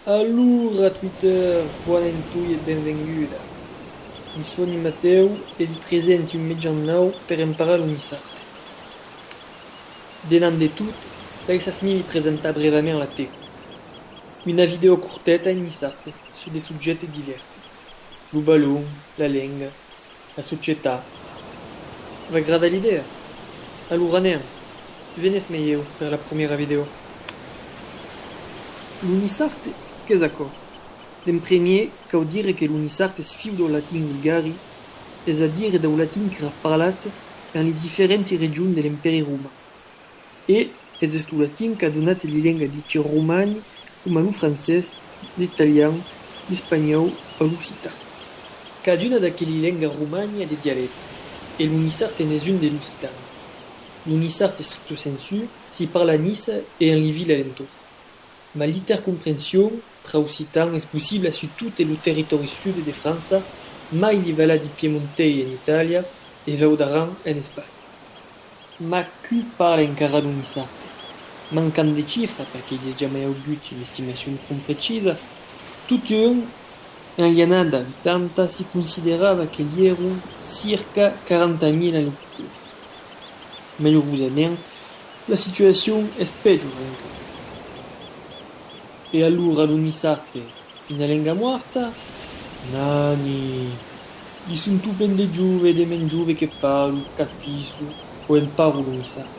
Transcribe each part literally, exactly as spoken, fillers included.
Alora, Twitter, bona en toi e benvenguda. Mi soni Matèu e vi presenti un mejan nau per emparar lo niçard. Denant de tot, laissatz-mi vi presentar brèvament la tecla. Una vidèo corteta en niçard sus de subjèctes divèrsi. Lo balon, la lenga, la societat. V'agrada l'idèa? Alora anem, venètz-me ieu per la promiera vidèo. Lo niçard, qu'es aquò? D'en premier, cau dire que lo niçard es fiu dau latin vulgari, es a dire dau latin qu'èra parlat en li diferenti regions de l'Empèri Roman. E es esto latin qu'a donat li lengas dichas romani coma lo francés, l'italian, l'espanhòu o l'occitan. Caduna d'aqueli lengas romani a de dialèctes, e lo niçard n'es un de l'occitan. Lo niçard estricto sensu si parla a Niça e en li vilas alentorn. Mas l'intercomprension tra occitans es possibla sus tot lo territòri sud de França, mai li valadi piemontesi en Itàlia e Vaud Aran en Espanha. Mas cu parla encara lo niçard? Mancant de chifras, perque li es jamai augut una estimacion pron precisa, totun, en li annadas vuitanta si considerava que li èron circa quaranta mila locutors. Malurosament, la situacion es pejor encara. E alora lo niçard, una lenga mòrta? Nani! I son tot plen de joves e de mens joves que parlan, capisson o emparan lo niçard.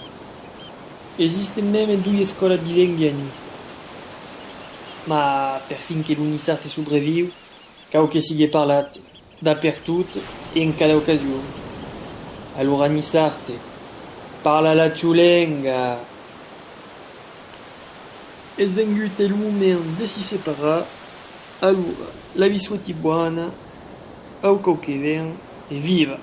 Esiste mème doas escòlas bilingüas a Niça. Mas per fin que lo niçard sobreviu, cau que sigue parlat dapertot e en cada ocasion. Alora niçard, parla la tieu lenga! Es vengut el moment de si separar, alora la vi soeti bòna, au còup que ven, e viva!